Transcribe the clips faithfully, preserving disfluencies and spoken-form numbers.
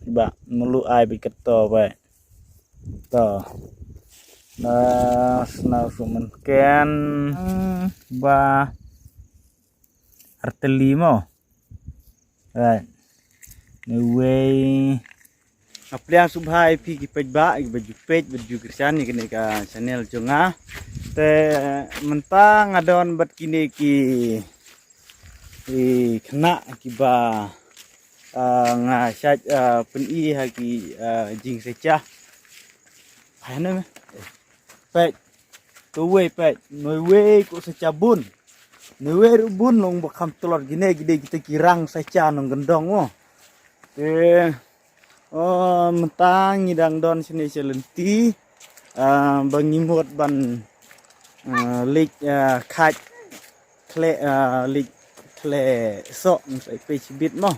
Ba mulu ai bad kato ba. To. Na sna su men ken ba arteli mo. Right. Anyway. Nga pdiang sngewbha ïa phi ki paidbah, ki ba ju peit, ba ju kyrshan ïa kane ka channel jong nga. Te mynta nga don bad kine ki, ki khynnah kiba, ah, nga shait, ah, pyni ha ki, ah, jingsacha. Hai ne me. Peit. Tuwei peit. Noiwei ko sacha bun. Noiwei ruh bun long ba kham tlot kine ki dei kita ki rang sacha nongkyndong mo. Te, oh, mynta ngi dang don shane sha lynti. Ah, ba ngi mut ban, ah, leit, ah, khait khleh, ah, leit khleh soh, ngi sa peit shibit mo.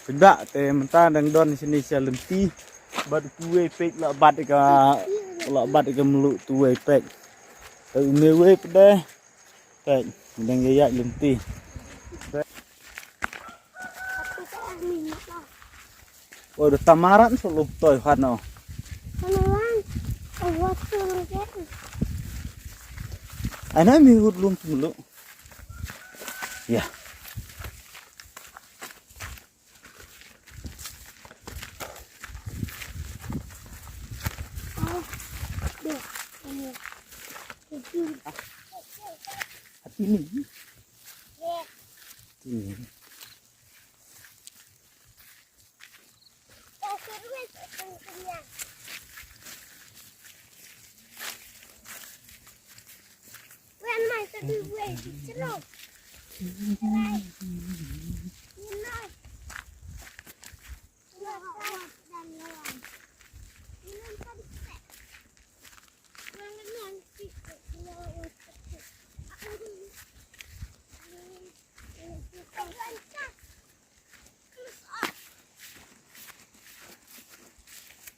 Peit ba te mynta dang don shane sha lynti. Bad tuwei peit la bat ka, la bat ka mluh tuwei peit. Te une wei peit de. Peit, dang ïaid lynti. Oh, da tamaran so lup toy khat no. Ai na mi hut lum tu mluh. Ya. Hati ni. Hati ni.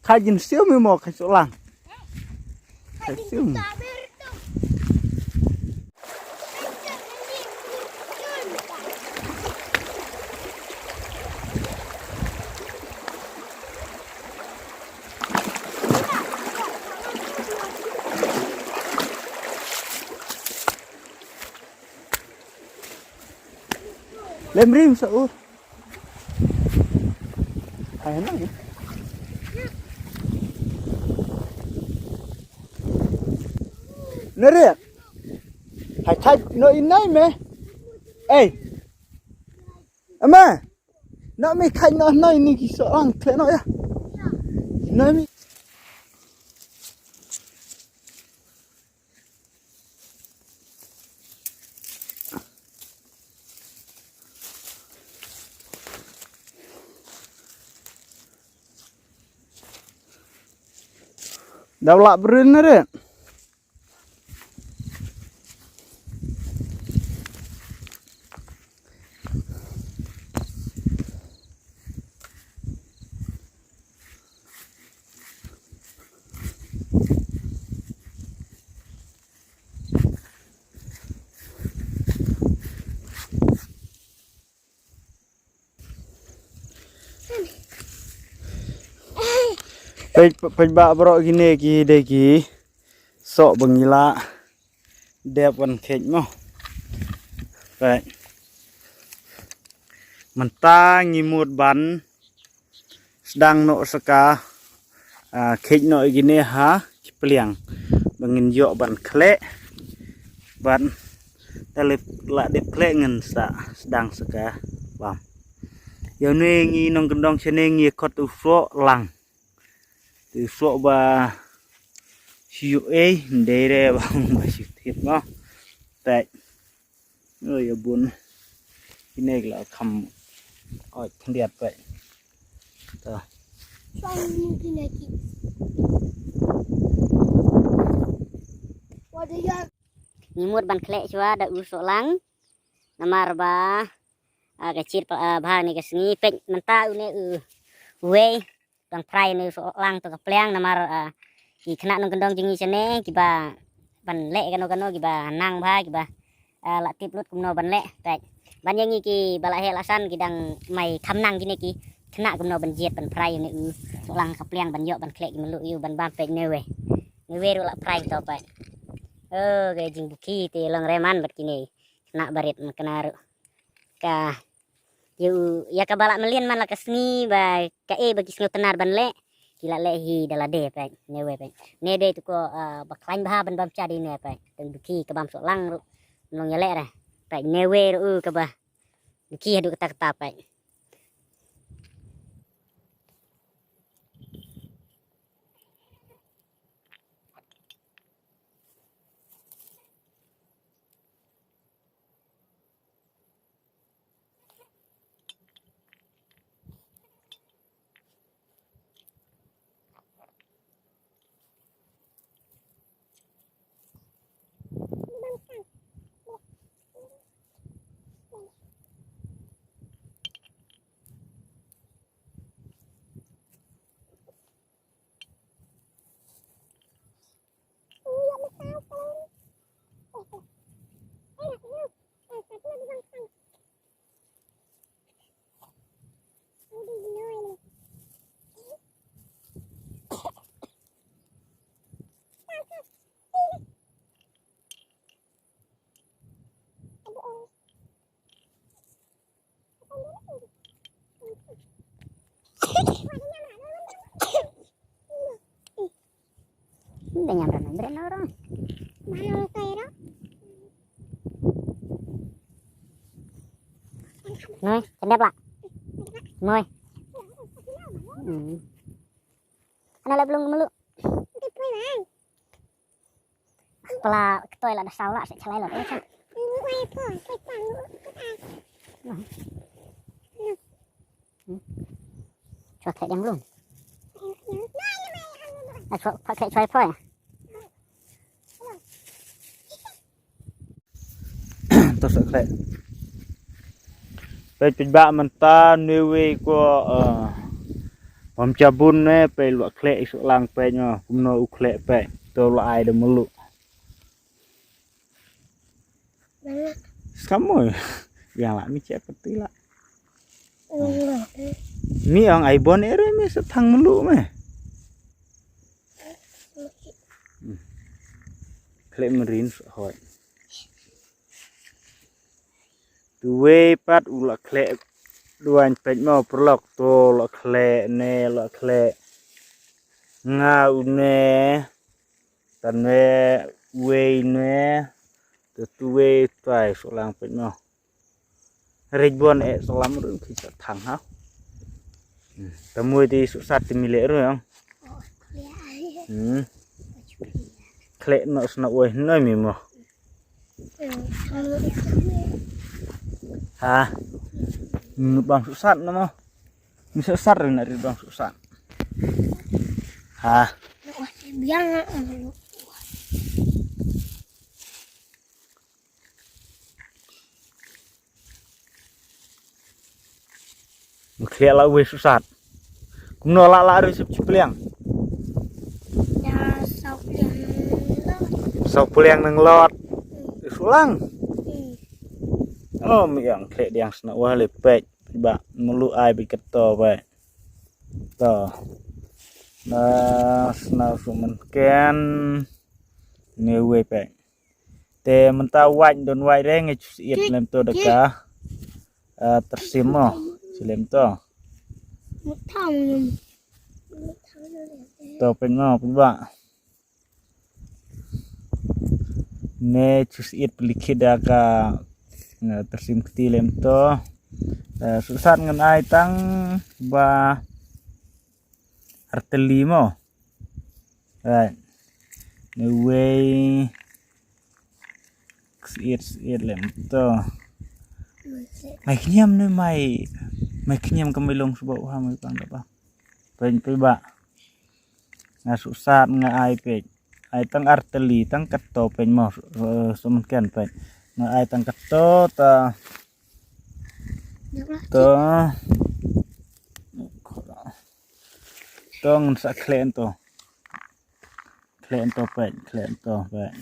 Kha jin siu mi mo kha solang. Kha siu. Lem rim sa u. Hai na ni. Nere. Hai thai no inai me. Ei. Ama. No mi khai no no ini ki so ang khle no ya. No mi. Daw lah brun na re. Peit, peit ba bro kine ki dei ki soh ba ngi la dep wan kheit mo. Peit. Mynta ngi mut ban sdang noh sa ka, ah, kheit noh ïa kine ha ki pliang ba ngin ïoh ban khleh, ban te lep la dep khleh ngin sa sdang sa ka bam. Ïa une ngi nongkyndong shane ngi khot u soh lang. Te u soh ba shu ei ndei re ba ba shu thied mo. Peit. Oi, ïa bun. Kine ki la kham oi khyndiat peit. To. Ngi mut ban khleh shuwa da u soh lang. Namar ba, ah, ka jingpyni, ah, bha ne ka sngi peit mynta une u wei. Dang phrai ne u soh lang to ka pliang namar, ah, ki khynnah nongkyndong jong ngi shane kiba ban leh kano kano kiba nang bha kiba, ah, la tip lut kumno ban leh. Peit. Ban ïa ngi kiba la heh la san ki dang mai kham nang kine ki khynnah kumno ban jied ban phrai ïa une u sohlang ka pliang ban ïoh ban khleh ki mluh ïa u ban bam peit ne wei. Ne wei ruh la phrai to peit. Oh, ka jingbukhi te long re man bad kine. Khynnah barit man kane ruh. Ka ïa u, ïa kaba la mlien man la ka sngi ba kaei ba ki sngewtynnad ban leh. Ki la leh hi da lade peit, ne wei peit. Ne dei tu ko, ah, ba khlaiñ bha ban bam cha dei ne peit. Tang dukhi ka bam sohlang ruh. Mlong ïaleh re. Peit ne wei ruh u kaba dukhi haduh katta katta peit. Dah nyamran bret no orang. Noi, kendap lah. Noi. Hmm. Ana la blung melu. Pala ktoi la da saw la se chalai la da cha. Chwa khlek diang blung. A chwa pa khlek chwa poi. To sa khlek. Peit peit ba mynta ne wei ko, eh, pam chabun ne peit lok khlek i sohlang peit no kumno u khlek peit to lok ai da melu. Skam mo. Yang la mi chet pati la. Mi ang ai bon ere me sa thang melu me. Khlek merin hoi. Tuwei pat u la khlek duan peit mo perlok to la khlek ne la khlek nga u ne tan ne wei ne to tuwei tai sohlang peit mo. Rej bon e salam run ki sa thang ha. Tamui ti susat ti mile run yang. Hmm. Khlek no sna oi no mi mo. Ha. Nu bang susat no mo. Mi susat run ri bang susat. Ha. Biang. Khlek la wei susat. Kumno la la ri sup chipliang. Ya, saw pliang nang lot. Saw pliang nang lot. Sulang. Hmm. Oh, mi yang khlek diang sna wah le pek. Ba melu ai bi keto ba. To. Na sna sumen ken. Ne wei pek. Te mynta wait don wait re ngi chus it lem to deka. Ah, tersim mo. Silem to. To pen mo pen ba. Ne chus it pelikit deka. Tersim kti lem to. Eh, susat ngan ai tang ba arteli mo. Right. Anyway. Siit siit lem to. Mai khniam ne mai. Mai khniam ka mai long suba uha mai pang da ba. Pen pe ba. Nga susat nga ai pek. Ai tang arteli tang kato pen mo. Sumen ken pek. Nga ai tang kato ta. To. To ngan sa khlek to. Khlek to pek, khlek to pek.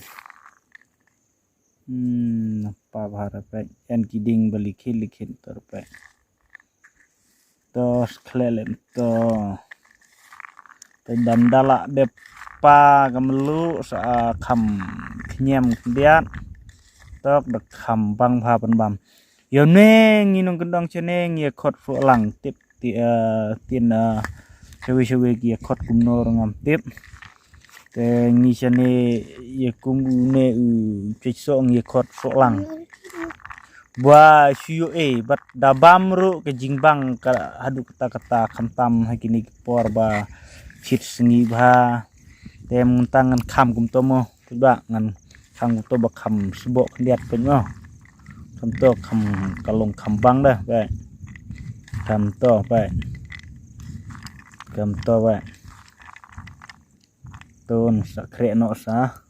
Hmm, pa bahar pek. En kiding ba likhin likhin to pek. To, skhleh lem to. Te dam da lah dep pa ka melu sa, ah, kham khñiam khyndiat. Tok da kham bang bha pynbam. Ïa une ngi nongkyndong shane ngi ïa khot sohlang tip ti, eh, tin, eh, shawi shawi ki ïa khot kumno ruh ngam tip. Te ngi shane ïa kum une u chwech soh ngi ïa khot sohlang. Ba shu ïoh eh, bad da bam ruh ka jingbang ka haduh katta katta khamtam ha kine ki por ba shit sngi bha. Te mynta ngan kham kumto mo, peit ba ngan kham kumto ba kham sboh khyndiat peit mo. Kham to kham ka long kham bang dah peit. Kham to peit. Kham to peit. Tun sa khreh noh sa.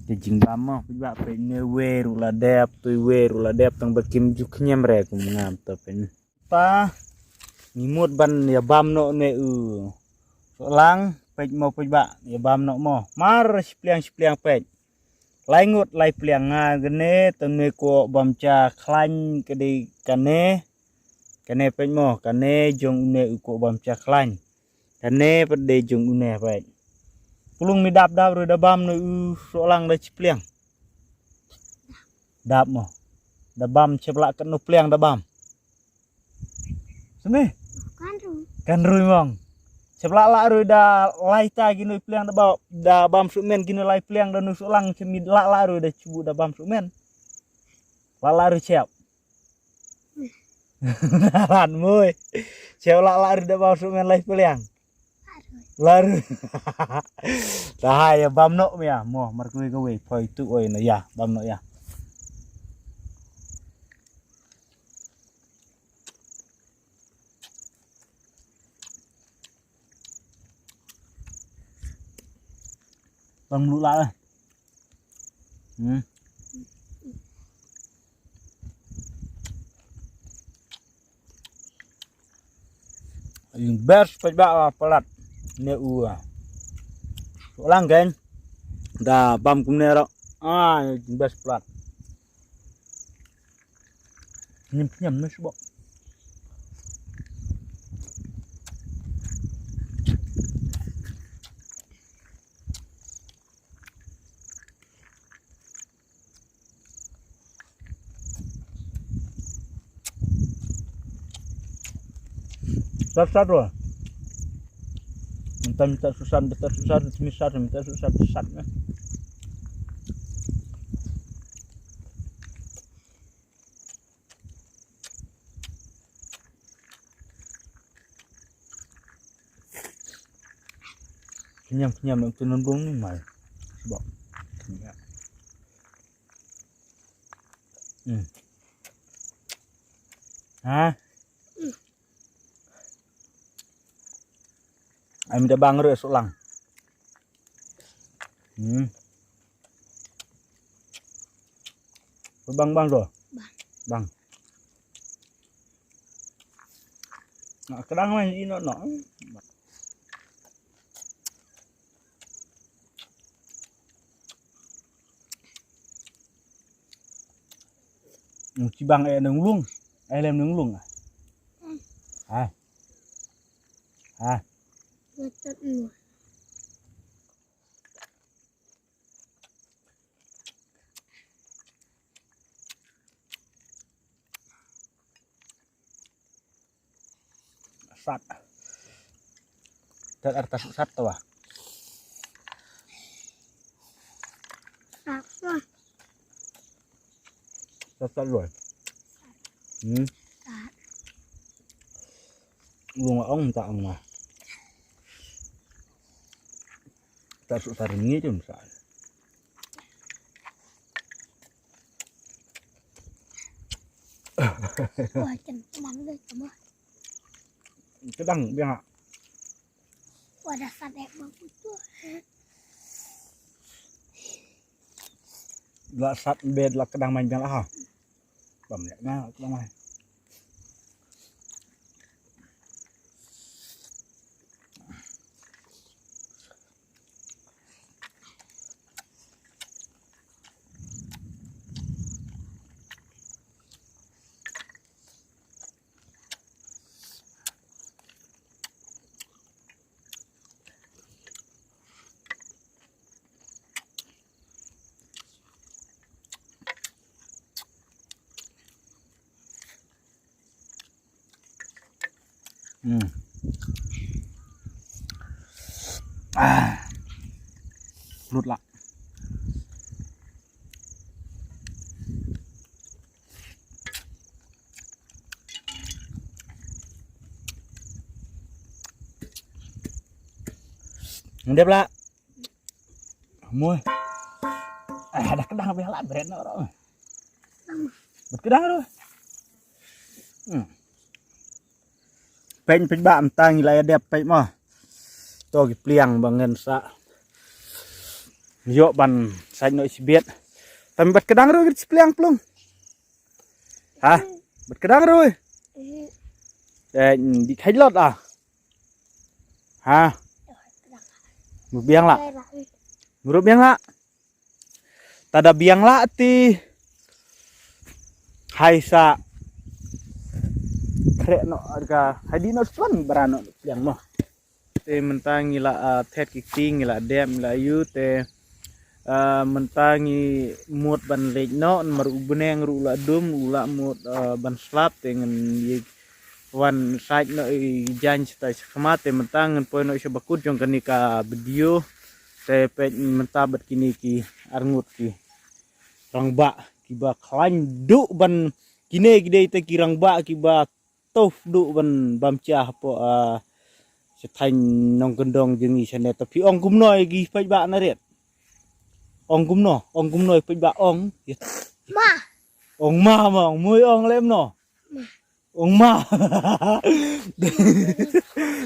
Te jingbam mo, peit ba peit ne wei ruh la dep, tu wei ruh la dep tang ba kim ju khñiam re kum ngam to peit. Ta ngi mut ban ïa bam noh ne u. Sohlang peit mo peit ba ïa bam noh mo. Mar shi pliang shi pliang peit. Lai ngut lai pliang nga kane tang ne ko bam cha khlaiñ ka dei kane. Kane peit mo, kane jong une u ko bam cha khlaiñ. Kane pat dei jong une peit. Pulung mi dap dap ruh da bam ne u sohlang da chi pliang. Dap mo. Da bam chep lah katno pliang da bam. Sini. Kan ru. Kan ru mong. Chep lah lah ruh da lai ta kino pliang da bam, da bam sumen kino lai pliang da nu sohlang chep mi lah lah ruh da chubu da bam sumen. Lah lah ruh chep. Ran mui. Chep lah lah ruh da bam sumen lai pliang. Lah ruh. Dah ya bam nok mia. Mo mar kui kui poi tu oi na ya bam nok ya. Bang melu lah eh. Hmm. Yung best peit ba palat ne u. Sohlang kan. Da bam kumne ro. Ah, yung best palat. Nyem nyem ne sbo. Sat sat wa. Minta minta susah, minta susah, minta susah, minta susah. Kenyam kenyam nak tenun bung ni mai. Sebab. Hmm. Ha? Ai minta bang ruh sohlang. Hmm. Bang bang tu. Bang. Nak kedang main ino no. Cibang eh nang lung. Eh lem nang lung. Ha. Ha. Sat. Tat arta sat to wa. Sat. Sat sat lo. Hmm. Sat. Lu nga ong ta ong ma. Ta su ta ring ni jum sa. Wah, ken mang de kamu. Kedang biang. Wah, dah sat ek bang putu. La sat bed la kedang main biang ha. Bam lek na kedang main. Hmm. Ah. Lut lah. Ndep lah. Mui. Ah, dah kedang biar lah bret no. Bad kedang tu. Hmm. Peit, peit ba mynta ngi la ïa dep peit mo. To ki pliang ba ngan sa ïoh ban sait noh shi biet. Tang bad kedang ruh ki pliang plung. Ha? Bad kedang ruh. Eh, di khai lot ah. Ha? Mu biang lah. Mu ruh biang lah. Tada biang lah ti. Hai sa. Kre no ka hai di no swan barano biang mo. Te mynta ngi la, ah, thet ki kti ngi la dem ngi la yu te, ah, mynta ngi mut ban leit noh, namar u bneng ruh u la dum, u la mut, ah, ban slap te ngan ïa wan sait noh i jaiñ sha tai sha khmat te mynta ngan poi noh sha bakut jong kane ka video. Te peit mynta bad kine ki arngut ki rangbah kiba khlaiñ duh ban kine ki dei te ki rangbah kiba tough duh ban bam cha hapoh, ah, sha thaiñ nongkyndong jong ngi shane. Ta phi ong kumno ïa ki paidbah na riat? Ong kumno, ong kumno ïa paidbah ong. Ma. Ong ma ma ong mui ong lem no. Ma. Ong ma.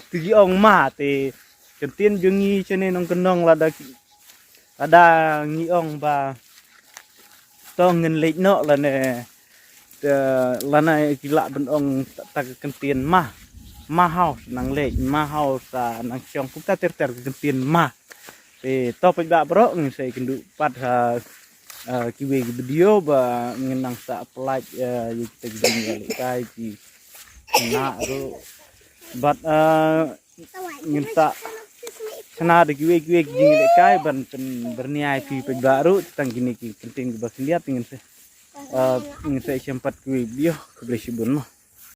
Te ki ong ma te kyntien jong ngi shane nongkyndong lada ki, lada ngi ong ba to ngin leit noh lane, te, lane ki lah ban ong ta, ta ka kyntien ma. Ma haus nang leit, ma haus, ah, nang shong kumta ter ter ka kyntien ma. Te to peit ba bro ngin sa ïakynduh pat ha, ah, kiwei ki video ba ngin nang sa pynlait, ah, ïa kita ki jingïalehkai ki na ruh. Bad, ah, ngin sa shna da kiwei kiwei ki jingïalehkai ban pynbyrngia ïa phi peit ba ruh tang kine ki kyntien kiba khyndiat ngin sa, ah, ngin sa ïashem pat kiwei video. Khublei shibun mo.